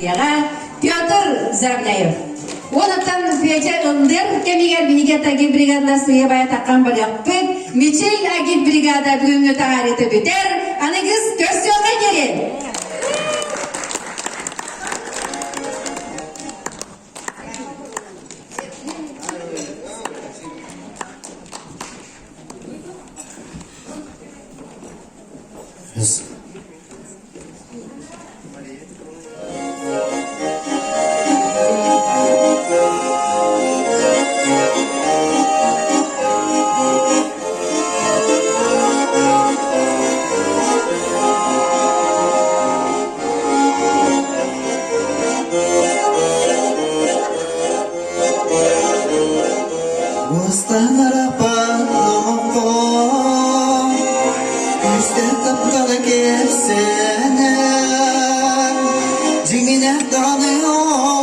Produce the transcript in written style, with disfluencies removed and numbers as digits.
Петр Заровняев. Онтон Петя ыллыыр кэмигэр биһиги агитбригадалар сыыйа таххан барыахпыт. Мичил агитбригада бүгүҥҥү таһаарыыта бүтэр. Аныгыс көрсүөххэ диэри! Уостанараппат номоххо Күүстээх таптала кэпсэнэр, Дьиҥинэх даҕаны.